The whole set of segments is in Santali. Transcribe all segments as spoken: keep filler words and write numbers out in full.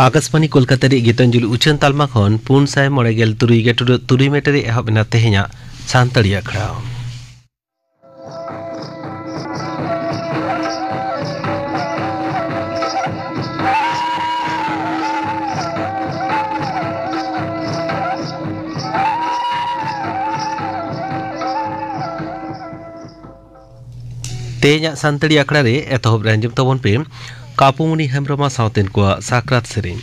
ᱟᱠᱟᱥᱵᱟᱱᱤ ᱠᱳᱞᱠᱟᱛᱟ ᱨᱮᱭᱟᱜ ᱜᱤᱛᱟᱧᱡᱚᱞᱤ ᱩᱪᱷᱟᱹᱱ ᱛᱟᱞᱢᱟ ᱠᱷᱚᱱ ᱯᱩᱱ ᱥᱟᱭ ᱢᱚᱬᱮ ᱜᱮᱞ ᱛᱩᱨᱩᱭ ᱜᱮᱴᱩᱰᱟᱹᱜ ᱛᱩᱨᱩᱭ ᱢᱤᱴᱟᱨ ᱨᱮ ᱮᱦᱚᱵ ᱮᱱᱟ ᱛᱮᱦᱮᱧᱟᱜ ᱥᱟᱱᱛᱟᱲᱤ ᱟᱠᱷᱲᱟ᱾ ᱛᱮᱦᱮᱧᱟᱜ ᱥᱟᱱᱛᱟᱲᱤ ᱟᱠᱷᱲᱟ ᱨᱮ ᱮᱛᱚᱦᱚᱵ ᱨᱮ ᱟᱸᱡᱚᱢ ᱛᱟᱵᱚᱱ ᱯᱮ ᱠᱟᱯᱩᱢᱩᱱᱤ ᱦᱮᱢᱵᱨᱚᱢ ᱟᱜ ᱥᱟᱶᱛᱮᱱ ᱠᱚᱣᱟᱜ ᱥᱟᱠᱨᱟᱛ ᱥᱮᱨᱮᱧ᱾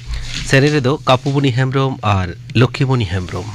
ᱥᱮᱨᱮᱧ ᱨᱮᱫᱚ ᱠᱟᱯᱩᱢᱩᱱᱤ ᱦᱮᱢᱵᱨᱚᱢ ᱟᱨ ᱞᱚᱠᱠᱷᱤᱢᱩᱱᱤ ᱦᱮᱢᱵᱨᱚᱢ᱾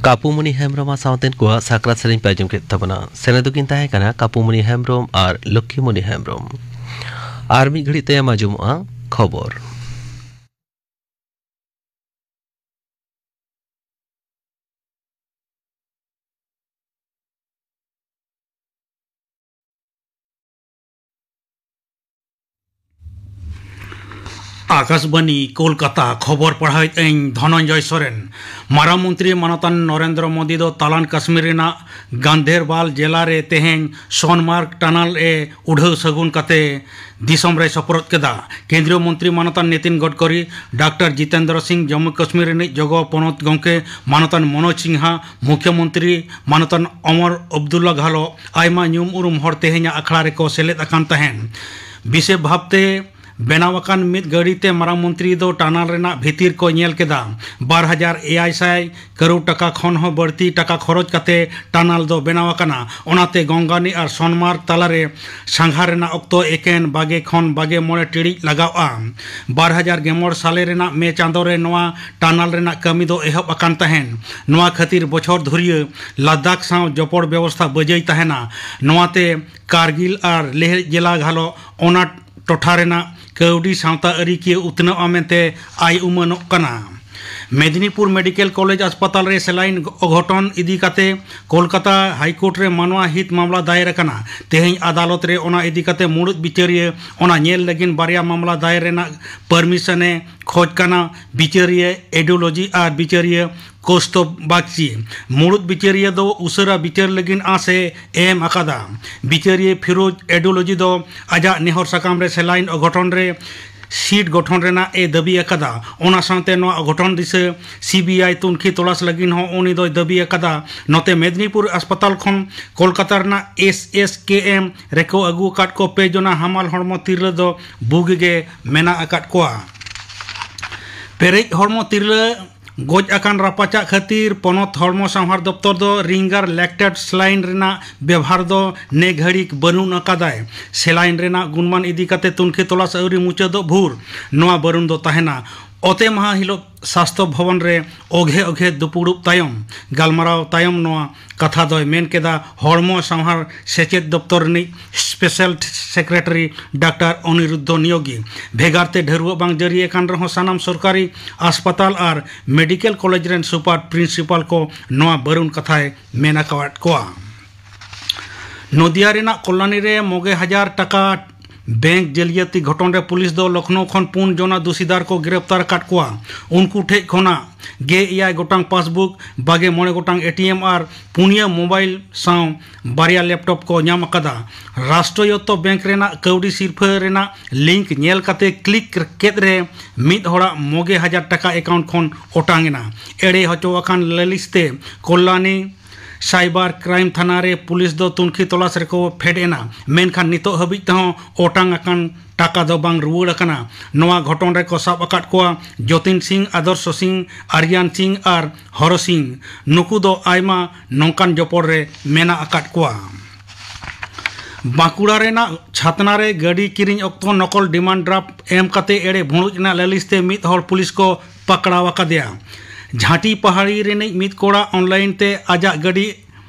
ᱠᱟᱯᱩᱢᱩᱱᱤ ᱦᱮᱢᱵᱨᱚᱢ ᱟᱨ ᱥᱟᱶᱛᱮᱱ ᱠᱚᱣᱟᱜ ᱥᱟᱠᱨᱟᱛ ᱥᱮᱨᱮᱧ ᱯᱮ ᱟᱸᱡᱚᱢ ᱠᱮᱫ ᱛᱟᱵᱚᱱᱟ᱾ ᱥᱮᱱᱮᱫ ᱫᱚᱠᱤᱱ ᱛᱟᱦᱮᱸ ᱠᱟᱱᱟ ᱠᱟᱯᱩᱢᱩᱱᱤ ᱦᱮᱢᱵᱨᱚᱢ ᱟᱨ ᱞᱚᱠᱠᱷᱤᱢᱩᱱᱤ ᱦᱮᱢᱵᱨᱚᱢ᱾ ᱟᱨ ᱢᱤᱫ ᱜᱷᱟᱹᱲᱤᱡ ᱛᱟᱭᱚᱢ ᱟᱸᱡᱚᱢᱚᱜᱼᱟ ᱠᱷᱚᱵᱚᱨ᱾ ᱟᱠᱟᱥᱵᱟᱱᱤ, ᱠᱳᱞᱠᱟᱛᱟ᱾ ᱠᱷᱚᱵᱚᱨ ᱯᱟᱲᱦᱟᱣᱮᱫ ᱟᱹᱧ ᱫᱷᱚᱱᱚᱱᱡᱚᱭ ᱥᱚᱨᱮᱱ᱾ ᱢᱟᱨᱟᱝ ᱢᱚᱱᱛᱨᱤ ᱢᱟᱱᱚᱛᱟᱱ ᱱᱚᱨᱮᱱᱫᱨᱚ ᱢᱳᱫᱤ ᱫᱚ ᱛᱟᱞᱟᱱ ᱠᱟᱥᱢᱤᱨ ᱨᱮᱱᱟᱜ ᱜᱟᱱᱫᱷᱮᱨᱵᱟᱞ ᱡᱮᱞᱟ ᱨᱮ ᱛᱮᱦᱮᱧ ᱥᱳᱱᱢᱟᱨᱜᱽ ᱴᱟᱱᱟᱞ ᱮ ᱩᱰᱷᱟᱹᱣ ᱥᱟᱹᱜᱩᱱ ᱠᱟᱛᱮ ᱫᱤᱥᱚᱢ ᱨᱮᱭ ᱥᱚᱯᱚᱨᱚᱫ ᱠᱮᱫᱟ᱾ ᱠᱮᱱᱫᱨᱤᱭᱚ ᱢᱚᱱᱛᱨᱤ ᱢᱟᱱᱚᱛᱟᱱ ᱱᱤᱛᱤᱱ ᱜᱚᱰᱠᱚᱨᱤ, ᱰᱟᱠᱛᱟᱨ ᱡᱤᱛᱮᱱᱫᱨᱚ ᱥᱤᱝ, ᱡᱚᱢᱢᱩ ᱠᱟᱥᱢᱤᱨ ᱨᱤᱱᱤᱡ ᱡᱚᱜᱚ ᱯᱚᱱᱚᱛ ᱜᱚᱢᱠᱮ ᱢᱟᱱᱚᱛᱟᱱ ᱢᱚᱱᱳᱡᱽ ᱥᱤᱝᱦᱟ, ᱢᱩᱠᱷᱭᱚ ᱢᱚᱱᱛᱨᱤ ᱢᱟᱱᱚᱛᱟᱱ ᱚᱢᱚᱨ ᱟᱵᱫᱩᱞᱞᱟ ᱜᱷᱟᱞᱚ, ᱟᱭᱢᱟ ᱧᱩᱢ ᱩᱨᱩᱢ ᱦᱚᱲ ᱛᱮᱦᱮᱧᱟᱜ ᱟᱠᱷᱲᱟ ᱨᱮᱠᱚ ᱥᱮᱞᱮᱫ ᱟᱠᱟᱱ ᱛᱟᱦᱮᱸᱱ᱾ ᱵᱤᱥᱮᱥ ᱵᱷᱟᱵᱽᱛᱮ ᱵᱮᱱᱟᱣ ᱟᱠᱟᱱ ᱢᱤᱫ ᱜᱟᱹᱰᱤ ᱛᱮ ᱢᱟᱨᱟᱝ ᱢᱚᱱᱛᱨᱤ ᱫᱚ ᱴᱟᱱᱟᱞ ᱨᱮᱱᱟᱜ ᱵᱷᱤᱛᱤᱨ ᱠᱚ ᱧᱮᱞ ᱠᱮᱫᱟ᱾ ᱵᱟᱨ ᱦᱟᱡᱟᱨ ᱮᱭᱟᱭ ᱥᱟᱭ ᱠᱟᱨᱳᱲ ᱴᱟᱠᱟ ᱠᱷᱚᱱ ᱦᱚᱸ ᱵᱟᱹᱲᱛᱤ ᱴᱟᱠᱟ ᱠᱷᱚᱨᱚᱪ ᱠᱟᱛᱮ ᱴᱟᱱᱟᱞ ᱫᱚ ᱵᱮᱱᱟᱣ ᱟᱠᱟᱱᱟ᱾ ᱚᱱᱟᱛᱮ ᱜᱚᱝᱜᱟᱱᱤ ᱟᱨ ᱥᱳᱱᱢᱟᱨᱜᱽ ᱛᱟᱞᱟᱨᱮ ᱥᱟᱸᱜᱷᱟᱨ ᱨᱮᱱᱟᱜ ᱚᱠᱛᱚ ᱮᱠᱮᱱ ᱵᱟᱜᱮ ᱠᱷᱚᱱ ᱵᱟᱜᱮ ᱢᱚᱬᱮ ᱴᱤᱲᱤᱡ ᱞᱟᱜᱟᱣᱜᱼᱟ᱾ ᱵᱟᱨ ᱦᱟᱡᱟᱨ ᱜᱮᱢᱚᱬ ᱥᱟᱞᱮ ᱨᱮᱱᱟᱜ ᱢᱮ ᱪᱟᱸᱫᱚ ᱨᱮ ᱱᱚᱣᱟ ᱴᱟᱱᱟᱞ ᱨᱮᱱᱟᱜ ᱠᱟᱹᱢᱤ ᱫᱚ ᱮᱦᱚᱵ ᱟᱠᱟᱱ ᱛᱟᱦᱮᱸᱱ᱾ ᱱᱚᱣᱟ ᱠᱷᱟᱹᱛᱤᱨ ᱵᱚᱪᱷᱚᱨ ᱫᱷᱩᱨᱤᱭᱟᱹ ᱞᱟᱫᱟᱠᱷ ᱥᱟᱶ ᱡᱚᱯᱚᱲ ᱵᱮᱵᱚᱥᱛᱷᱟ ᱵᱟᱹᱡᱟᱹᱭ ᱛᱟᱦᱮᱸᱱᱟ᱾ ᱱᱚᱣᱟᱛᱮ ᱠᱟᱨᱜᱤᱞ ᱟᱨ ᱞᱮᱦ ᱡᱮᱞᱟ ᱜᱷᱟᱞᱚ ᱚᱱᱟ ᱴᱚᱴᱷᱟ ᱨᱮᱱᱟᱜ ᱠᱟᱹᱣᱰᱤ ᱥᱟᱶᱛᱟ ᱟᱹᱨᱤᱠᱤᱭᱟᱹ ᱩᱛᱱᱟᱹᱣ ᱟ ᱢᱮᱱᱛᱮ ᱟᱭ ᱩᱢᱟᱹᱱᱚᱜ ᱠᱟᱱᱟ᱾ ᱢᱮᱫᱤᱱᱤᱯᱩᱨ ᱢᱮᱰᱤᱠᱮᱞ ᱠᱚᱞᱮᱡᱽ ᱦᱟᱥᱯᱟᱛᱟᱞ ᱨᱮ ᱥᱮᱞᱟᱭᱤᱱ ᱚᱜᱷᱚᱴᱚᱱ ᱤᱫᱤ ᱠᱟᱛᱮ ᱠᱳᱞᱠᱟᱛᱟ ᱦᱟᱭᱠᱳᱨᱴ ᱨᱮ ᱢᱟᱱᱣᱟ ᱦᱤᱛ ᱢᱟᱢᱞᱟ ᱫᱟᱭᱮᱨ ᱟᱠᱟᱱᱟ᱾ ᱛᱮᱦᱮᱧ ᱟᱫᱟᱞᱚᱛ ᱨᱮ ᱚᱱᱟ ᱤᱫᱤ ᱠᱟᱛᱮ ᱢᱩᱲᱩᱫ ᱵᱤᱪᱟᱹᱨᱤᱭᱟᱹ ᱚᱱᱟ ᱧᱮᱞ ᱞᱟᱹᱜᱤᱫ ᱵᱟᱨᱭᱟ ᱢᱟᱢᱞᱟ ᱫᱟᱭᱮᱨ ᱨᱮᱱᱟᱜ ᱯᱟᱨᱢᱤᱥᱚᱱ ᱮ ᱠᱷᱚᱡᱽ ᱠᱟᱱᱟ᱾ ᱵᱤᱪᱟᱹᱨᱤᱭᱟᱹ ᱮᱰᱤᱭᱳᱞᱚᱡᱤ ᱟᱨ ᱵᱤᱪᱟᱹᱨᱤᱭᱟᱹ ᱠᱳᱥᱛᱚᱵ ᱵᱟᱜᱪᱤ᱾ ᱢᱩᱲᱩᱫ ᱵᱤᱪᱟᱹᱨᱤᱭᱟᱹ ᱫᱚ ᱩᱥᱟᱹᱨᱟ ᱵᱤᱪᱟᱹᱨ ᱞᱟᱹᱜᱤᱫ ᱟᱸᱥ ᱮ ᱮᱢ ᱟᱠᱟᱫᱟ᱾ ᱵᱤᱪᱟᱹᱨᱤᱭᱟᱹ ᱯᱷᱤᱨᱳᱡᱽ ᱮᱰᱤᱭᱳᱞᱚᱡᱤ ᱫᱚ ᱟᱡᱟᱜ ᱱᱮᱦᱚᱨ ᱥᱟᱠᱟᱢ ᱨᱮ ᱥᱮᱞᱟᱭᱤᱱ ᱚᱜᱷᱚᱴᱚᱱ ᱨᱮ ᱥᱤᱴ ᱜᱚᱴᱷᱚᱱ ᱨᱮᱱᱟᱜ ᱮ ᱫᱟᱹᱵᱤ ᱟᱠᱟᱫᱟ᱾ ᱚᱱᱟ ᱥᱟᱶᱛᱮ ᱱᱚᱣᱟ ᱚᱜᱷᱚᱴᱚᱱ ᱫᱤᱥᱟᱹ ᱥᱤ ᱵᱤ ᱟᱭ ᱛᱩᱱᱠᱷᱤ ᱛᱚᱞᱟᱥ ᱞᱟᱹᱜᱤᱫ ᱦᱚᱸ ᱩᱱᱤ ᱫᱚᱭ ᱫᱟᱹᱵᱤ ᱟᱠᱟᱫᱟ᱾ ᱱᱚᱛᱮ ᱢᱮᱫᱽᱱᱤᱯᱩᱨ ᱦᱟᱥᱯᱟᱛᱟᱞ ᱠᱷᱚᱱ ᱠᱳᱞᱠᱟᱛᱟ ᱨᱮᱱᱟᱜ ᱮᱥ ᱮᱥ ᱠᱮ ᱮᱢ ᱨᱮᱠᱚ ᱟᱹᱜᱩ ᱟᱠᱟᱫ ᱠᱚ ᱯᱮ ᱡᱚᱱᱟ ᱦᱟᱢᱟᱞ ᱦᱚᱲᱢᱚ ᱛᱤᱨᱞᱟᱹ ᱫᱚ ᱵᱩᱜᱤ ᱜᱮ ᱢᱮᱱᱟᱜ ᱟᱠᱟᱫ ᱠᱚᱣᱟ᱾ ᱯᱮᱨᱮᱡ ᱦᱚᱲᱢᱚ ᱛᱤᱨᱞᱟᱹ ᱜᱚᱡ ᱟᱠᱟᱱ ᱨᱟᱯᱟᱪᱟᱜ ᱠᱷᱟᱹᱛᱤᱨ ᱯᱚᱱᱚᱛ ᱦᱚᱲᱢᱚ ᱥᱟᱶᱟᱨ ᱫᱚᱯᱛᱚᱨ ᱫᱚ ᱨᱤᱝᱜᱟᱨ ᱞᱮᱠᱴᱮᱴ ᱥᱞᱟᱭᱤᱱ ᱨᱮᱱᱟᱜ ᱵᱮᱵᱷᱟᱨ ᱫᱚ ᱱᱮ ᱜᱷᱟᱹᱲᱤᱠ ᱵᱟᱹᱱᱩᱜ ᱟᱠᱟᱫᱟᱭ᱾ ᱥᱮᱞᱟᱭᱤᱱ ᱨᱮᱱᱟᱜ ᱜᱩᱱᱢᱟᱱ ᱤᱫᱤ ᱠᱟᱛᱮ ᱛᱩᱱᱠᱷᱤ ᱛᱚᱞᱟᱥ ᱟᱹᱣᱨᱤ ᱢᱩᱪᱟᱹᱫᱚᱜ ᱵᱷᱳᱨ ᱱᱚᱣᱟ ᱵᱟᱹᱨᱩᱱ ᱫᱚ ᱛᱟᱦᱮᱱᱟ᱾ ᱚᱛᱮ ᱢᱟᱦᱟ ᱦᱤᱞᱳᱜ ᱥᱟᱥᱛᱷᱚ ᱵᱷᱚᱵᱚᱱ ᱨᱮ ᱚᱜᱷᱮ ᱚᱜᱷᱮ ᱫᱩᱯᱩᱲᱩᱵ ᱛᱟᱭᱚᱢ ᱜᱟᱞᱢᱟᱨᱟᱣ ᱛᱟᱭᱚᱢ ᱱᱚᱣᱟ ᱠᱟᱛᱷᱟ ᱫᱚᱭ ᱢᱮᱱ ᱠᱮᱫᱟ᱾ ᱦᱚᱲᱢᱚ ᱥᱟᱶᱦᱟᱨ ᱥᱮᱪᱮᱫ ᱫᱚᱯᱛᱚᱨ ᱨᱤᱱᱤᱡ ᱥᱯᱮᱥᱟᱞ ᱥᱮᱠᱨᱮᱴᱟᱨᱤ ᱰᱟᱠᱛᱟᱨ ᱚᱱᱤᱨᱩᱫᱽᱫᱷᱚ ᱱᱤᱭᱳᱜᱤ᱾ ᱵᱷᱮᱜᱟᱨ ᱛᱮ ᱰᱷᱟᱹᱨᱣᱟᱹᱜ ᱵᱟᱝ ᱡᱟᱹᱨᱤ ᱟᱠᱟᱱ ᱨᱮᱦᱚᱸ ᱥᱟᱱᱟᱢ ᱥᱚᱨᱠᱟᱨᱤ ᱟᱥᱯᱟᱛᱟᱞ ᱟᱨ ᱢᱮᱰᱤᱠᱮᱞ ᱠᱚᱞᱮᱡᱽ ᱨᱮᱱ ᱥᱩᱯᱟᱨ ᱯᱨᱤᱱᱥᱤᱯᱟᱞ ᱠᱚ ᱱᱚᱣᱟ ᱵᱟᱹᱨᱩᱱ ᱠᱟᱛᱷᱟᱭ ᱢᱮᱱ ᱟᱠᱟᱫ ᱠᱚᱣᱟ᱾ ᱱᱚᱫᱤᱭᱟ ᱨᱮᱱᱟᱜ ᱠᱚᱞᱞᱟᱱᱤ ᱨᱮ ᱢᱚᱜᱮ ᱦᱟᱡᱟᱨ ᱴᱟᱠᱟ ᱵᱮᱝᱠ ᱡᱟᱹᱞᱤᱭᱟᱹᱛᱤ ᱜᱷᱚᱴᱚᱱ ᱨᱮ ᱯᱩᱞᱤᱥ ᱫᱚ ᱞᱚᱠᱷᱱᱳ ᱠᱷᱚᱱ ᱯᱩᱱ ᱡᱚᱱᱟ ᱫᱩᱥᱤᱫᱟᱨ ᱠᱚ ᱜᱤᱨᱟᱯᱛᱟᱨ ᱟᱠᱟᱫ ᱠᱚᱣᱟ᱾ ᱩᱱᱠᱩ ᱴᱷᱮᱡ ᱠᱷᱚᱱᱟᱜ ᱜᱮ ᱮᱭᱟᱭ ᱜᱚᱴᱟᱝ ᱯᱟᱥᱵᱩᱠ, ᱵᱟᱜᱮ ᱢᱚᱬᱮ ᱜᱚᱴᱟᱝ ᱮᱴᱤᱮᱢ ᱟᱨ ᱯᱩᱱᱭᱟᱹ ᱢᱳᱵᱟᱭᱤᱞ ᱥᱟᱶ ᱵᱟᱨᱭᱟ ᱞᱮᱯᱴᱚᱯ ᱠᱚ ᱧᱟᱢ ᱟᱠᱟᱫᱟ᱾ ᱨᱟᱥᱴᱨᱚᱭᱚᱛᱛᱚ ᱵᱮᱝᱠ ᱨᱮᱱᱟᱜ ᱠᱟᱹᱣᱰᱤ ᱥᱤᱨᱯᱷᱟᱹ ᱨᱮᱱᱟᱜ ᱞᱤᱝᱠ ᱧᱮᱞ ᱠᱟᱛᱮ ᱠᱞᱤᱠ ᱠᱮᱫ ᱨᱮ ᱢᱤᱫ ᱦᱚᱲᱟᱜ ᱢᱚᱜᱮ ᱦᱟᱡᱟᱨ ᱴᱟᱠᱟ ᱮᱠᱟᱣᱩᱱᱴ ᱠᱷᱚᱱ ᱚᱴᱟᱝ ᱮᱱᱟ᱾ ᱮᱲᱮ ᱦᱚᱪᱚ ᱟᱠᱟᱱ ᱞᱟᱹᱞᱤᱥ ᱛᱮ ᱠᱚᱞᱞᱟᱱᱤ ᱥᱟᱭᱵᱟᱨ ᱠᱨᱟᱭᱤᱢ ᱛᱷᱟᱱᱟ ᱨᱮ ᱯᱩᱞᱤᱥ ᱫᱚ ᱛᱩᱱᱠᱷᱤ ᱛᱚᱞᱟᱥ ᱨᱮᱠᱚ ᱯᱷᱮᱰ ᱮᱱᱟ, ᱢᱮᱱᱠᱷᱟᱱ ᱱᱤᱛᱚᱜ ᱦᱟᱹᱵᱤᱡ ᱛᱮᱦᱚᱸ ᱚᱴᱟᱝ ᱟᱠᱟᱱ ᱴᱟᱠᱟ ᱫᱚ ᱵᱟᱝ ᱨᱩᱣᱟᱹᱲ ᱟᱠᱟᱱᱟ᱾ ᱱᱚᱣᱟ ᱜᱷᱚᱴᱚᱱ ᱨᱮᱠᱚ ᱥᱟᱵ ᱟᱠᱟᱫ ᱠᱚᱣᱟ ᱡᱚᱛᱤᱱ ᱥᱤᱝ, ᱟᱫᱚᱨᱥᱚ ᱥᱤᱝ, ᱟᱨᱭᱟᱱ ᱥᱤᱝ ᱟᱨ ᱦᱚᱨᱚ ᱥᱤᱝ᱾ ᱱᱩᱠᱩ ᱫᱚ ᱟᱭᱢᱟ ᱱᱚᱝᱠᱟᱱ ᱡᱚᱯᱚᱲ ᱨᱮ ᱢᱮᱱᱟᱜ ᱟᱠᱟᱫ ᱠᱚᱣᱟ᱾ ᱵᱟᱸᱠᱩᱲᱟ ᱨᱮᱱᱟᱜ ᱪᱷᱟᱛᱱᱟ ᱨᱮ ᱜᱟᱹᱰᱤ ᱠᱤᱨᱤᱧ ᱚᱠᱛᱚ ᱱᱚᱠᱚᱞ ᱰᱤᱢᱟᱱᱰ ᱰᱨᱟᱯᱴ ᱮᱢ ᱠᱟᱛᱮ ᱮᱲᱮ ᱵᱷᱩᱲᱩᱡ ᱨᱮᱱᱟᱜ ᱞᱟᱹᱞᱤᱥ ᱛᱮ ᱢᱤᱫ ᱦᱚᱲ ᱯᱩᱞᱤᱥ ᱠᱚ ᱯᱟᱠᱲᱟᱣ ᱟᱠᱟᱫᱮᱭᱟ᱾ ᱡᱷᱟᱸᱴᱤ ᱯᱟᱦᱟᱲᱤ ᱨᱤᱱᱤᱡ ᱢᱤᱫ ᱠᱚᱲᱟ ᱚᱱᱞᱟᱭᱤᱱ ᱛᱮ ᱟᱡᱟᱜ ᱜᱟᱹᱰᱤ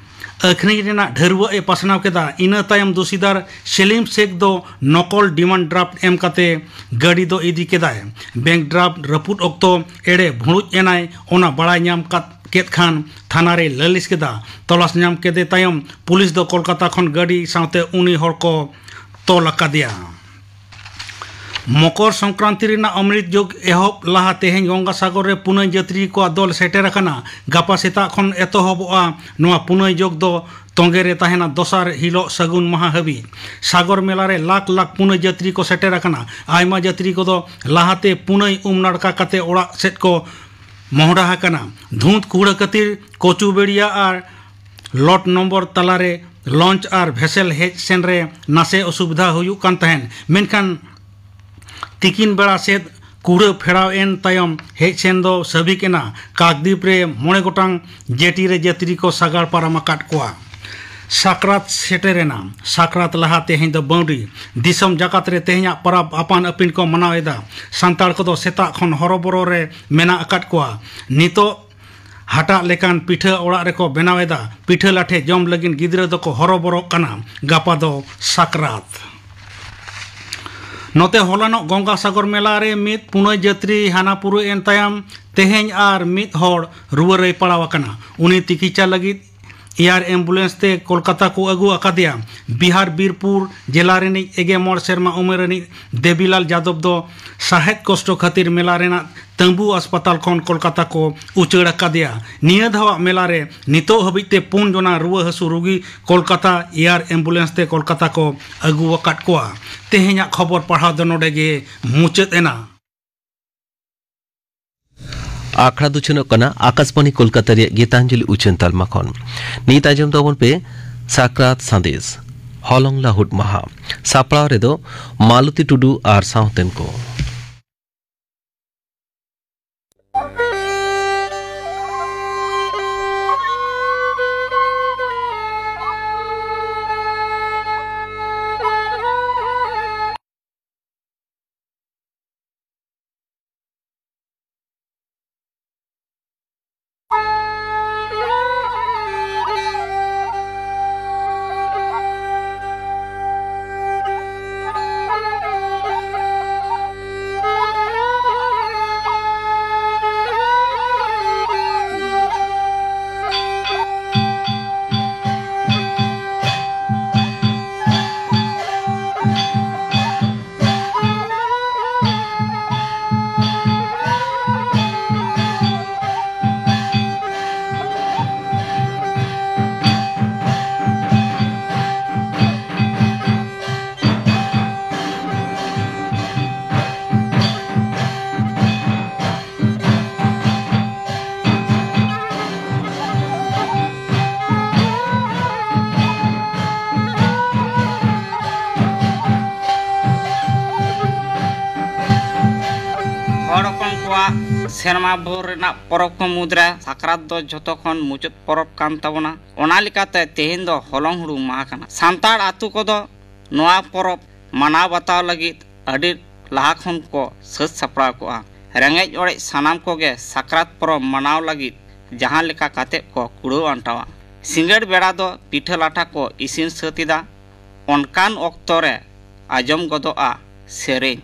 ᱟᱹᱠᱷᱨᱤᱧ ᱨᱮᱱᱟᱜ ᱰᱷᱟᱹᱨᱣᱟᱹᱜ ᱮ ᱯᱟᱥᱱᱟᱣ ᱠᱮᱫᱟ᱾ ᱤᱱᱟᱹ ᱛᱟᱭᱚᱢ ᱫᱩᱥᱤᱫᱟᱨ ᱥᱮᱞᱤᱢ ᱥᱮᱠ ᱫᱚ ᱱᱚᱠᱚᱞ ᱰᱤᱢᱟᱱᱰ ᱰᱨᱟᱯᱴ ᱮᱢ ᱠᱟᱛᱮ ᱜᱟᱹᱰᱤ ᱫᱚ ᱤᱫᱤ ᱠᱮᱫᱟᱭ᱾ ᱵᱮᱝᱠ ᱰᱨᱟᱯᱴ ᱨᱟᱹᱯᱩᱫ ᱚᱠᱛᱚ ᱮᱲᱮ ᱵᱷᱩᱲᱩᱡ ᱮᱱᱟᱭ, ᱚᱱᱟ ᱵᱟᱲᱟᱭ ᱧᱟᱢ ᱠᱟᱫ ᱠᱮᱫ ᱠᱷᱟᱱ ᱛᱷᱟᱱᱟ ᱨᱮᱭ ᱞᱟᱹᱞᱤᱥ ᱠᱮᱫᱟ᱾ ᱛᱚᱞᱟᱥ ᱧᱟᱢ ᱠᱮᱫᱮ ᱛᱟᱭᱚᱢ ᱯᱩᱞᱤᱥ ᱫᱚ ᱠᱳᱞᱠᱟᱛᱟ ᱠᱷᱚᱱ ᱜᱟᱹᱰᱤ ᱥᱟᱶᱛᱮ ᱩᱱᱤ ᱦᱚᱲ ᱠᱚ ᱛᱚᱞ ᱟᱠᱟᱫᱮᱭᱟ᱾ ᱢᱚᱠᱚᱨ ᱥᱚᱝᱠᱨᱟᱱᱛᱤ ᱨᱮᱱᱟᱜ ᱚᱢᱨᱤᱛ ᱡᱳᱜᱽ ᱮᱦᱚᱵ ᱞᱟᱦᱟ ᱛᱮᱦᱮᱧ ᱜᱚᱝᱜᱟ ᱥᱟᱜᱚᱨ ᱨᱮ ᱯᱩᱱᱟᱹᱭ ᱡᱟᱹᱛᱨᱤ ᱠᱚᱣᱟᱜ ᱫᱚᱞ ᱥᱮᱴᱮᱨ ᱟᱠᱟᱱᱟ᱾ ᱜᱟᱯᱟ ᱥᱮᱛᱟᱜ ᱠᱷᱚᱱ ᱮᱛᱚᱦᱚᱵᱚᱜᱼᱟ ᱱᱚᱣᱟ ᱯᱩᱱᱟᱹᱭ ᱡᱳᱜᱽ ᱫᱚ᱾ ᱛᱚᱸᱜᱮ ᱨᱮ ᱛᱟᱦᱮᱱᱟ ᱫᱚᱥᱟᱨ ᱦᱤᱞᱳᱜ ᱥᱟᱹᱜᱩᱱ ᱢᱟᱦᱟ ᱦᱟᱹᱵᱤᱡ᱾ ᱥᱟᱜᱚᱨ ᱢᱮᱞᱟ ᱨᱮ ᱞᱟᱠᱷ ᱞᱟᱠᱷ ᱯᱩᱱᱟᱹᱭ ᱡᱟᱹᱛᱨᱤ ᱠᱚ ᱥᱮᱴᱮᱨ ᱟᱠᱟᱱᱟ᱾ ᱟᱭᱢᱟ ᱡᱟᱹᱛᱨᱤ ᱠᱚᱫᱚ ᱞᱟᱦᱟᱛᱮ ᱯᱩᱱᱟᱹᱭ ᱩᱢ ᱱᱟᱲᱠᱟ ᱠᱟᱛᱮ ᱚᱲᱟᱜ ᱥᱮᱫ ᱠᱚ ᱢᱚᱦᱰᱟ ᱟᱠᱟᱱᱟ᱾ ᱫᱷᱩᱸᱛ ᱠᱩᱦᱲᱟᱹ ᱠᱷᱟᱹᱛᱤᱨ ᱠᱚᱪᱩᱵᱮᱲᱤᱭᱟ ᱟᱨ ᱞᱚᱴ ᱱᱚᱢᱵᱚᱨ ᱛᱟᱞᱟᱨᱮ ᱞᱚᱧᱪ ᱟᱨ ᱵᱷᱮᱥᱮᱞ ᱦᱮᱡ ᱥᱮᱱ ᱨᱮ ᱱᱟᱥᱮ ᱚᱥᱩᱵᱤᱫᱷᱟ ᱦᱩᱭᱩᱜ ᱠᱟᱱ ᱛᱟᱦᱮᱸᱱ, ᱢᱮᱱᱠᱷᱟᱱ ᱛᱤᱠᱤᱱ ᱵᱮᱲᱟ ᱥᱮᱫ ᱠᱩᱲᱟᱹ ᱯᱷᱮᱲᱟᱣ ᱮᱱ ᱛᱟᱭᱚᱢ ᱦᱮᱡ ᱥᱮᱱ ᱫᱚ ᱥᱟᱹᱵᱤᱠ ᱮᱱᱟ᱾ ᱠᱟᱠᱫᱤᱯ ᱨᱮ ᱢᱚᱬᱮ ᱜᱚᱴᱟᱝ ᱡᱮᱴᱤ ᱨᱮ ᱡᱟᱹᱛᱨᱤ ᱠᱚ ᱥᱟᱜᱟᱲ ᱯᱟᱨᱚᱢ ᱟᱠᱟᱫ ᱠᱚᱣᱟ᱾ ᱥᱟᱠᱨᱟᱛ ᱥᱮᱴᱮᱨᱮᱱᱟ᱾ ᱥᱟᱠᱨᱟᱛ ᱞᱟᱦᱟ ᱛᱮᱦᱮᱧ ᱫᱚ ᱵᱟᱹᱣᱰᱤ᱾ ᱫᱤᱥᱚᱢ ᱡᱟᱠᱟᱛ ᱨᱮ ᱛᱮᱦᱮᱧᱟᱜ ᱯᱚᱨᱚᱵᱽ ᱟᱯᱟᱱ ᱟᱹᱯᱤᱱ ᱠᱚ ᱢᱟᱱᱟᱣ ᱮᱫᱟ᱾ ᱥᱟᱱᱛᱟᱲ ᱠᱚᱫᱚ ᱥᱮᱛᱟᱜ ᱠᱷᱚᱱ ᱦᱚᱨᱚᱵᱚᱨᱚ ᱨᱮ ᱢᱮᱱᱟᱜ ᱟᱠᱟᱫ ᱠᱚᱣᱟ᱾ ᱱᱤᱛᱚᱜ ᱦᱟᱴᱟᱜ ᱞᱮᱠᱟᱱ ᱯᱤᱴᱷᱟᱹ ᱚᱲᱟᱜ ᱨᱮᱠᱚ ᱵᱮᱱᱟᱣ ᱮᱫᱟ᱾ ᱯᱤᱴᱷᱟᱹ ᱞᱟᱴᱷᱮ ᱡᱚᱢ ᱞᱟᱹᱜᱤᱫ ᱜᱤᱫᱽᱨᱟᱹ ᱫᱚᱠᱚ ᱦᱚᱨᱚᱵᱚᱨᱚᱜ ᱠᱟᱱᱟ᱾ ᱜᱟᱯᱟ ᱫᱚ ᱥᱟᱠᱨᱟᱛ᱾ ᱱᱚᱛᱮ ᱦᱚᱞᱟᱱᱚᱜ ᱜᱚᱝᱜᱟᱥᱟᱜᱚᱨ ᱢᱮᱞᱟ ᱨᱮ ᱢᱤᱫ ᱯᱩᱱᱟᱹᱭ ᱡᱟᱹᱛᱨᱤ ᱦᱟᱱᱟ ᱯᱩᱨᱟᱹ ᱮᱱ ᱛᱟᱭᱚᱢ ᱛᱮᱦᱮᱧ ᱟᱨ ᱢᱤᱫ ᱦᱚᱲ ᱨᱩᱣᱟᱹ ᱨᱮᱭ ᱯᱟᱲᱟᱣ ᱟᱠᱟᱱᱟ᱾ ᱩᱱᱤ ᱛᱤᱠᱤᱪᱪᱷᱟ ᱞᱟᱹᱜᱤᱫ ᱮᱭᱟᱨ ᱮᱢᱵᱩᱞᱮᱱᱥ ᱛᱮ ᱠᱳᱞᱠᱟᱛᱟ ᱠᱚ ᱟᱹᱜᱩ ᱟᱠᱟᱫᱮᱭᱟ᱾ ᱵᱤᱦᱟᱨ ᱵᱤᱨᱯᱩᱨ ᱡᱮᱞᱟ ᱨᱤᱱᱤᱡ ᱮᱜᱮ ᱢᱚᱬ ᱥᱮᱨᱢᱟ ᱩᱢᱮᱨ ᱨᱤᱱᱤᱡ ᱫᱮᱵᱤᱞᱟᱞ ᱡᱟᱫᱚᱵ ᱫᱚ ᱥᱟᱦᱮᱫ ᱠᱚᱥᱴᱚ ᱠᱷᱟᱹᱛᱤᱨ ᱢᱮᱞᱟ ᱨᱮᱱᱟᱜ ᱛᱟᱹᱢᱵᱩ ᱟᱥᱯᱟᱛᱟᱞ ᱠᱷᱚᱱ ᱠᱳᱞᱠᱟᱛᱟ ᱠᱚ ᱩᱪᱟᱹᱲ ᱟᱠᱟᱫᱮᱭᱟ᱾ ᱱᱤᱭᱟᱹ ᱫᱷᱟᱣᱟᱜ ᱢᱮᱞᱟ ᱨᱮ ᱱᱤᱛᱚᱜ ᱦᱟᱹᱵᱤᱡ ᱛᱮ ᱯᱩᱱ ᱡᱚᱱᱟ ᱨᱩᱣᱟᱹ ᱦᱟᱹᱥᱩ ᱨᱩᱜᱤ ᱠᱳᱞᱠᱟᱛᱟ ᱮᱭᱟᱨ ᱮᱢᱵᱩᱞᱮᱱᱥ ᱛᱮ ᱠᱳᱞᱠᱟᱛᱟ ᱠᱚ ᱟᱹᱜᱩ ᱟᱠᱟᱫ ᱠᱚᱣᱟ᱾ ᱛᱮᱦᱮᱧᱟᱜ ᱠᱷᱚᱵᱚᱨ ᱯᱟᱲᱦᱟᱣ ᱫᱚ ᱱᱚᱰᱮ ᱜᱮ ᱢᱩᱪᱟᱹᱫ ᱮᱱᱟ᱾ ᱟᱠᱷᱲᱟ ᱫᱚ ᱩᱪᱷᱟᱹᱱᱚᱜ ᱠᱟᱱᱟ ᱟᱠᱟᱥᱵᱟᱬᱤ ᱠᱳᱞᱠᱟᱛᱟ ᱨᱮᱭᱟᱜ ᱜᱤᱛᱟᱧᱡᱚᱞᱤ ᱩᱪᱷᱟᱹᱱ ᱛᱟᱞᱢᱟ ᱠᱷᱚᱱ᱾ ᱱᱤᱛ ᱟᱸᱡᱚᱢ ᱛᱟᱵᱚᱱ ᱯᱮ ᱥᱟᱠᱨᱟᱛ ᱥᱟᱸᱫᱮᱥ, ᱦᱚᱞᱚᱝ ᱞᱟᱹᱦᱩᱫ ᱢᱟᱦᱟ᱾ ᱥᱟᱯᱲᱟᱣ ᱨᱮᱫᱚ ᱢᱟᱞᱚᱛᱤ ᱴᱩᱰᱩ ᱟᱨ ᱥᱟᱶᱛᱮᱱ ᱠᱚ᱾ ᱥᱮᱨᱢᱟ ᱵᱷᱳᱨ ᱨᱮᱱᱟᱜ ᱯᱚᱨᱚᱵᱽ ᱠᱚ ᱢᱩᱫᱽᱨᱮ ᱥᱟᱠᱨᱟᱛ ᱫᱚ ᱡᱷᱚᱛᱚ ᱠᱷᱚᱱ ᱢᱩᱪᱟᱹᱫ ᱯᱚᱨᱚᱵᱽ ᱠᱟᱱ ᱛᱟᱵᱚᱱᱟ᱾ ᱚᱱᱟ ᱞᱮᱠᱟᱛᱮ ᱛᱮᱦᱮᱧ ᱫᱚ ᱦᱚᱞᱚᱝ ᱦᱩᱲᱩᱝ ᱢᱟᱦᱟ ᱠᱟᱱᱟ᱾ ᱥᱟᱱᱛᱟᱲ ᱟᱛᱳ ᱠᱚᱫᱚ ᱱᱚᱣᱟ ᱯᱚᱨᱚᱵᱽ ᱢᱟᱱᱟᱣ ᱵᱟᱛᱟᱣ ᱞᱟᱹᱜᱤᱫ ᱟᱹᱰᱤ ᱞᱟᱦᱟ ᱠᱷᱚᱱ ᱠᱚ ᱥᱟᱹᱛ ᱥᱟᱯᱲᱟᱣ ᱠᱚᱜᱼᱟ᱾ ᱨᱮᱸᱜᱮᱡ ᱚᱲᱮᱡ ᱥᱟᱱᱟᱢ ᱠᱚᱜᱮ ᱥᱟᱠᱨᱟᱛ ᱯᱚᱨᱚᱵᱽ ᱢᱟᱱᱟᱣ ᱞᱟᱹᱜᱤᱫ ᱡᱟᱦᱟᱸ ᱞᱮᱠᱟ ᱠᱟᱛᱮ ᱠᱚ ᱠᱩᱲᱟᱹᱣ ᱟᱱᱴᱟᱣᱟ᱾ ᱥᱤᱸᱜᱟᱹᱲ ᱵᱮᱲᱟ ᱫᱚ ᱯᱤᱴᱷᱟᱹ ᱞᱟᱴᱷᱟ ᱠᱚ ᱤᱥᱤᱱ ᱥᱟᱹᱛ ᱮᱫᱟ᱾ ᱚᱱᱠᱟᱱ ᱚᱠᱛᱚ ᱨᱮ ᱟᱸᱡᱚᱢ ᱜᱚᱫᱚᱜᱼᱟ ᱥᱮᱨᱮᱧ᱾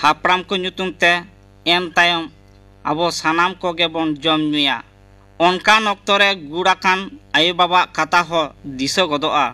ᱦᱟᱯᱲᱟᱢ ᱠᱚ ᱧᱩᱛᱩᱢ ᱛᱮ ᱮᱢ ᱛᱟᱭᱚᱢ ᱟᱵᱚ ᱥᱟᱱᱟᱢ ᱠᱚᱜᱮ ᱵᱚᱱ ᱡᱚᱢ ᱧᱩᱭᱟ᱾ ᱚᱱᱠᱟᱱ ᱚᱠᱛᱚ ᱨᱮ ᱜᱩᱲ ᱟᱠᱟᱱ ᱟᱭᱳ-ᱵᱟᱵᱟᱣᱟᱜ ᱠᱟᱛᱷᱟ ᱦᱚᱸ ᱫᱤᱥᱟᱹ ᱜᱚᱫᱚᱜᱼᱟ᱾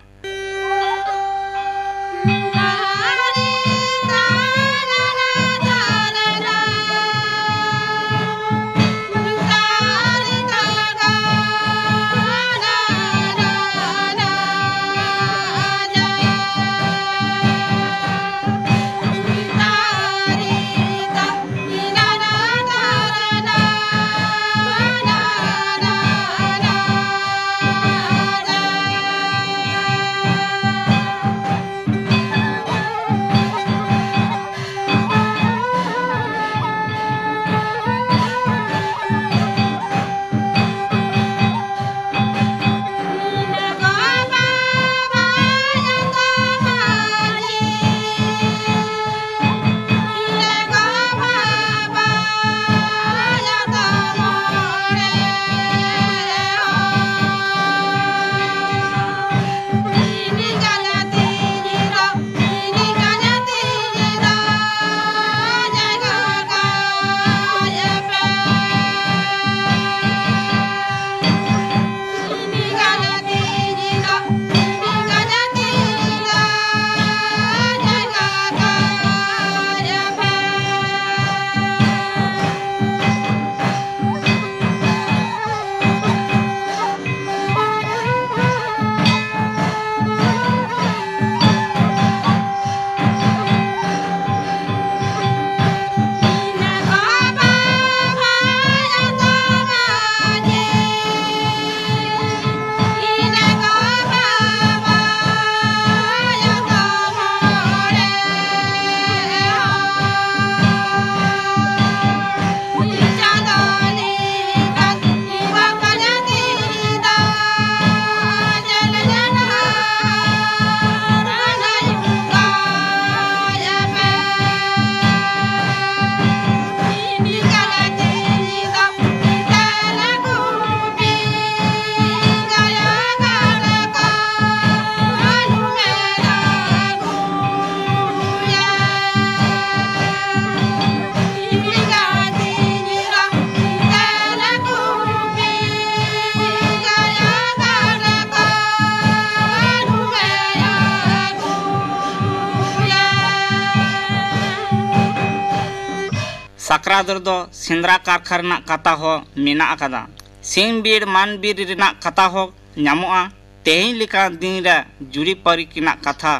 ᱴᱟᱠᱨᱟᱫᱚᱨ ᱫᱚ ᱥᱮᱸᱫᱽᱨᱟ ᱠᱟᱨᱠᱷᱟ ᱨᱮᱱᱟᱜ ᱠᱟᱛᱷᱟ ᱦᱚᱸ ᱢᱮᱱᱟᱜ ᱟᱠᱟᱫᱟ᱾ ᱥᱤᱢ ᱵᱤᱨ ᱢᱟᱱ ᱵᱤᱨ ᱨᱮᱱᱟᱜ ᱠᱟᱛᱷᱟ ᱦᱚᱸ ᱧᱟᱢᱚᱜᱼᱟ᱾ ᱛᱮᱦᱮᱧ ᱞᱮᱠᱟᱱ ᱫᱤᱱ ᱨᱮ ᱡᱩᱨᱤ ᱯᱟᱹᱨᱤ ᱨᱮᱱᱟᱜ ᱠᱟᱛᱷᱟ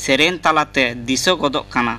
ᱥᱮᱨᱮᱧ ᱛᱟᱞᱟᱛᱮ ᱫᱤᱥᱟᱹ ᱜᱚᱫᱚᱜ ᱠᱟᱱᱟ᱾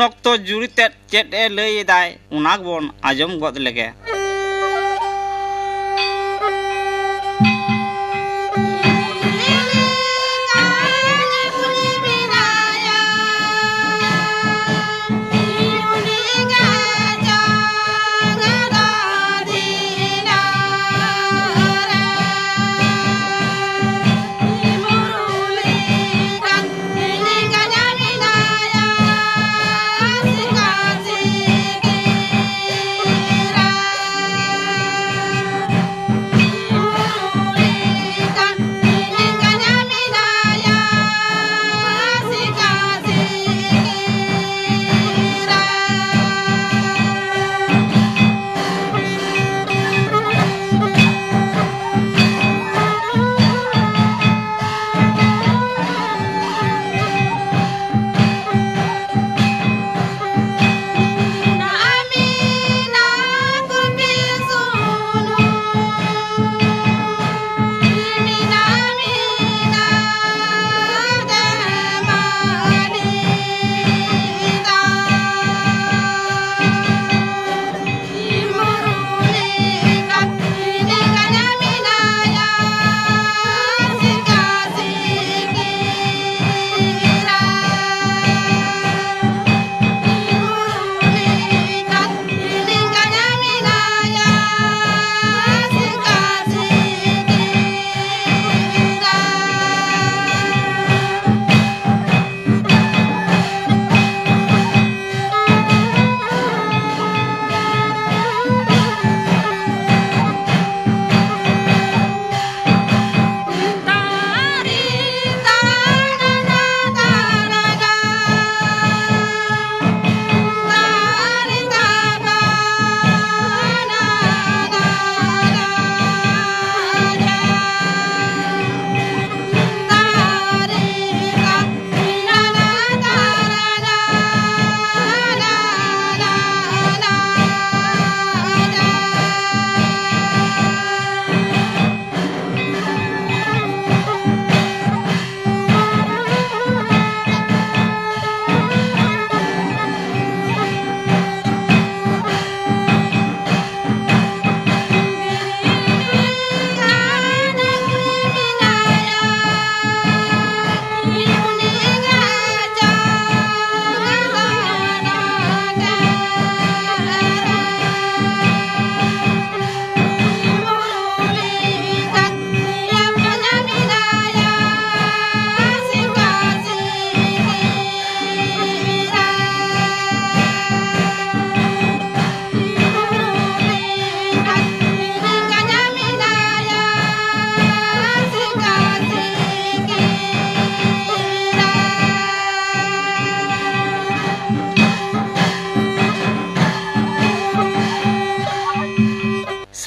ᱚᱠᱛᱚ ᱡᱩᱨᱤ ᱛᱮᱫ ᱪᱮᱫ ᱮ ᱞᱟᱹᱭ ᱮᱫᱟᱭ, ᱚᱱᱟ ᱜᱮᱵᱚᱱ ᱟᱸᱡᱚᱢ ᱜᱚᱫ ᱞᱮᱜᱮ᱾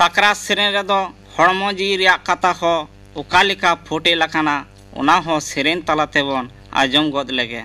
ᱛᱟᱠᱨᱟᱨ ᱥᱮᱨᱮᱧ ᱨᱮᱫᱚ ᱦᱚᱲᱢᱚ ᱡᱤᱣᱤ ᱨᱮᱭᱟᱜ ᱠᱟᱛᱷᱟ ᱦᱚᱸ ᱚᱠᱟ ᱞᱮᱠᱟ ᱯᱷᱩᱴᱮᱞ ᱟᱠᱟᱱᱟ, ᱚᱱᱟ ᱦᱚᱸ ᱥᱮᱨᱮᱧ ᱛᱟᱞᱟ ᱛᱮᱵᱚᱱ ᱟᱸᱡᱚᱢ ᱜᱚᱫ ᱞᱮᱜᱮ᱾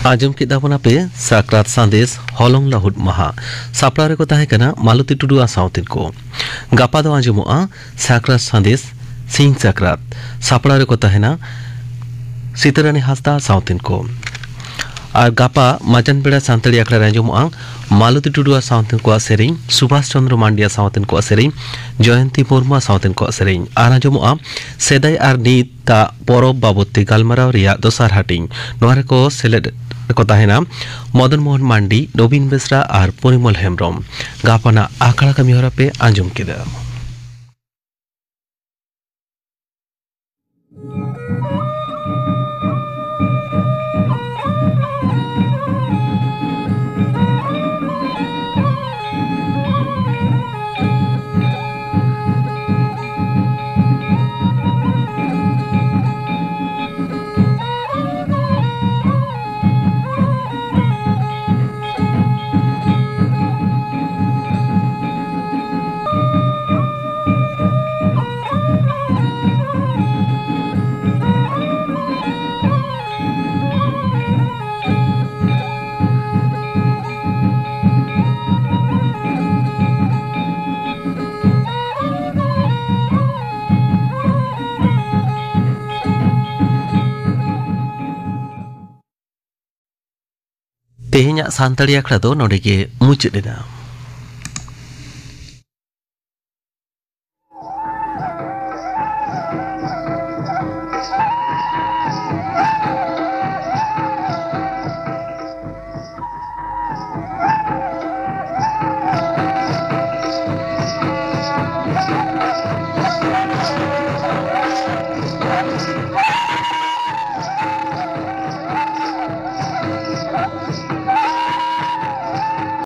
ᱟᱸᱡᱚᱢ ᱠᱮᱫᱟ ᱵᱚᱱ ᱟᱯᱮ ᱥᱟᱠᱨᱟᱛ ᱥᱟᱸᱫᱮᱥ ᱦᱚᱞᱚᱝ ᱞᱟᱹᱦᱩᱫ ᱢᱟᱦᱟ᱾ ᱥᱟᱯᱲᱟᱣ ᱨᱮᱠᱚ ᱛᱟᱦᱮᱸ ᱠᱟᱱᱟ ᱢᱟᱞᱚᱛᱤ ᱴᱩᱰᱩ ᱟᱨ ᱥᱟᱶᱛᱮᱱ ᱠᱚ᱾ ᱜᱟᱯᱟ ᱫᱚ ᱟᱸᱡᱚᱢᱚᱜᱼᱟ ᱥᱟᱠᱨᱟᱛ ᱥᱟᱸᱫᱮᱥ ᱥᱤᱧ ᱥᱟᱠᱨᱟᱛ᱾ ᱥᱟᱯᱲᱟᱣ ᱨᱮᱠᱚ ᱛᱟᱦᱮᱱᱟ ᱥᱤᱛᱟᱹᱨᱟᱱᱤ ᱦᱟᱸᱥᱫᱟ ᱥᱟᱶᱛᱮᱱ ᱠᱚ᱾ ᱟᱨ ᱜᱟᱯᱟ ᱢᱟᱡᱟᱱ ᱵᱮᱲᱟ ᱥᱟᱱᱛᱟᱲᱤ ᱟᱠᱷᱲᱟ ᱨᱮ ᱟᱸᱡᱚᱢᱚᱜᱼᱟ ᱢᱟᱞᱚᱛᱤ ᱴᱩᱰᱩ ᱟᱨ ᱥᱟᱶᱛᱮᱱ ᱠᱚᱣᱟᱜ ᱥᱮᱨᱮᱧ, ᱥᱩᱵᱷᱟᱥ ᱪᱚᱱᱫᱨᱚ ᱢᱟᱱᱰᱤᱭᱟ ᱥᱟᱶᱛᱮᱱ ᱠᱚᱣᱟᱜ ᱥᱮᱨᱮᱧ, ᱡᱚᱭᱚᱱᱛᱤ ᱢᱩᱨᱢᱩ ᱥᱟᱶᱛᱮᱱ ᱠᱚᱣᱟᱜ ᱥᱮᱨᱮᱧ᱾ ᱟᱨ ᱟᱸᱡᱚᱢᱚᱜᱼᱟ ᱥᱮᱫᱟᱭ ᱟᱨ ᱱᱤᱛᱟᱜ ᱯᱚᱨᱚᱵᱽ ᱵᱟᱵᱚᱫ ᱛᱮ ᱜᱟᱞᱢᱟᱨᱟᱣ ᱨᱮᱭᱟᱜ ᱫᱚᱥᱟᱨ ᱦᱟᱹᱴᱤᱧ᱾ ᱱᱚᱣᱟ ᱨᱮᱠᱚ ᱥᱮᱞᱮᱫ ᱨᱮᱠᱚ ᱛᱟᱦᱮᱱᱟ ᱢᱚᱫᱚᱱ ᱢᱳᱦᱚᱱ ᱢᱟᱱᱰᱤ, ᱱᱚᱵᱤᱱ ᱵᱮᱥᱨᱟ ᱟᱨ ᱯᱚᱨᱤᱢᱚᱞ ᱦᱮᱢᱵᱨᱚᱢ᱾ ᱜᱟᱯᱟᱱᱟᱜ ᱟᱠᱷᱲᱟ ᱠᱟᱹᱢᱤᱦᱚᱨᱟ ᱯᱮ ᱟᱸᱡᱚᱢ ᱠᱮᱫᱟ᱾ ᱛᱮᱦᱮᱧᱟᱜ ᱥᱟᱱᱛᱟᱲᱤ ᱟᱠᱷᱲᱟ ᱫᱚ ᱱᱚᱰᱮ ᱜᱮ ᱢᱩᱪᱟᱹᱫ ᱮᱱᱟ᱾